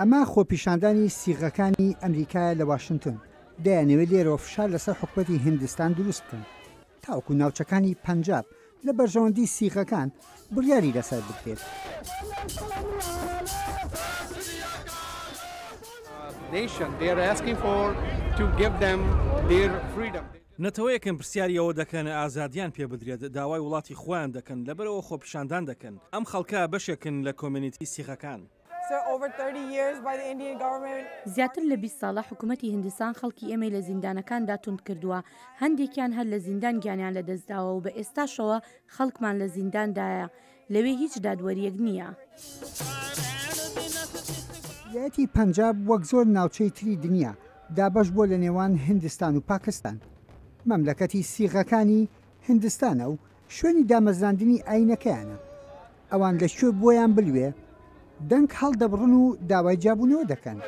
ئەمە خۆپیشاندانی سیغەکانی ئەمریکایە لە واشنتن، دەیانەوێت لێرەوە فشار لەسەر حکومەتی هیندستان دروست بکەن تاوەکو ناوچەکانی پەنجاب لە بەرژەوەندی سیغەکان بڕیاری لەسەر بدرێت. نەتەوەیەکن پرسیاری ئەوە دەکەن ئازادیان پێ بدرێت، داوای وڵاتی خۆیان دەکەن، لەبەرئەوە خۆپیشاندان دەکەن. ئەم خەڵکە بەشێکن لە کۆمێنیتی سیخەکان. زیاتر لە 20 ساڵە حکومەتی هیندستان خەڵکی ئێمەی لە زیندانەکاندا توند کردووە، هەندێکیان هەر لە زیندان گیانیان لەدەستداوە و بە ئێستاشەوە خەڵکمان لە زینداندایە، لەوێ هیچ دادوەرییەک نییە. ویلایەتی پەنجاب وەک زۆر ناوچەی تری دنیا دابەش بووە لە نێوان هیندستان و پاکستان. مەملەکەتی سیغەکانی هیندستانە و شوێنی دامەزراندنی ئایینەکەیانە. ئەوان لە کوێ بۆیان بلوێ دەنگ هەڵدەبڕن و داوای جیابوونەوە دەکەن.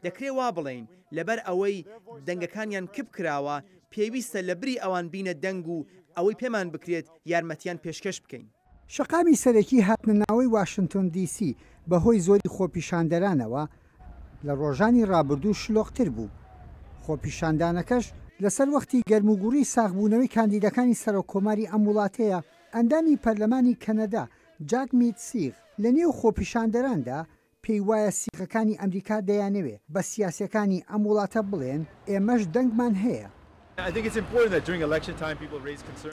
دەکرێ وا بڵێین لەبەر ئەوەی دەنگەکانیان کپ کراوە، پێویستە لە بری ئەوان بینە دەنگ و ئەوەی پێمان بکرێت یارمەتیان پێشکەش بکەین. شەقامی سەرەکی هاتنەناوەی واشنتۆن دی سی بەهۆی زۆری خۆپیشاندەرانەوە لە ڕۆژانی ڕابردوو شلۆقتر بوو. خۆپیشاندانەکەش لەسەر وەختی گەرموگوڕی ساغبوونەوەی کاندیدەکانی سەرۆک کۆماری ئەم وڵاتەیە، ئەندامی پەرلەمانی کەنەدا جاگمیت سیغ لەنێو خۆپیشاندەراندا پێی وایە سیغەکانی ئەمریکا دەیانەوێ بە سیاسیەکانی ئەم وڵاتە بڵێن ئێمەش دەنگمان هەیە.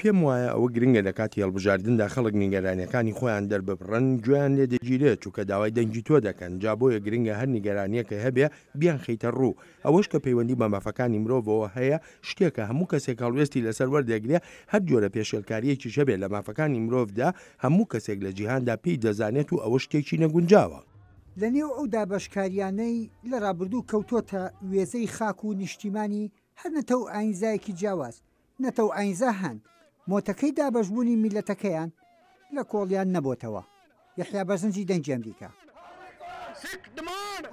پێم وایە ئەوە گرنگە لە کاتی هەڵبژاردندا خەڵک نیگەرانیەکانی خۆیان دەرببڕن، گوێیان لێ دەگیرێت چونکە داوای دەنگی تۆ دەکەن، جا بۆیە گرنگە هەر نیگەرانیەکە هەبێ بیانخەیتە ڕوو. ئەوەش کە پەیوەندی بە مافەکانی مرۆڤەوە هەیە شتێکە هەموو کەسێک هەڵوێستی لەسەر وەردەگرێ، هەر جۆرە پێشێلکاریەکیش هەبێ لە مافەکانی مرۆڤدا هەموو کەسێک لە جیهاندا پێی دەزانێت و ئەوە شتێکی نەگونجاوە. لە نێو ئەو دابەشکاریانەی لە ڕابردوو کەوتۆتە وێزەی خاک و نیشتیمانی هەر نەتەو و ئاینزایەکی جیاواز، نەتەو و ئاینزا هەن مۆتەکەی دابەشبوونی میللەتەکەیان لە کۆڵیان نەبۆتەوە. یەحیا بەرزنجی دەنگی ئەمریکا. Sikh demand!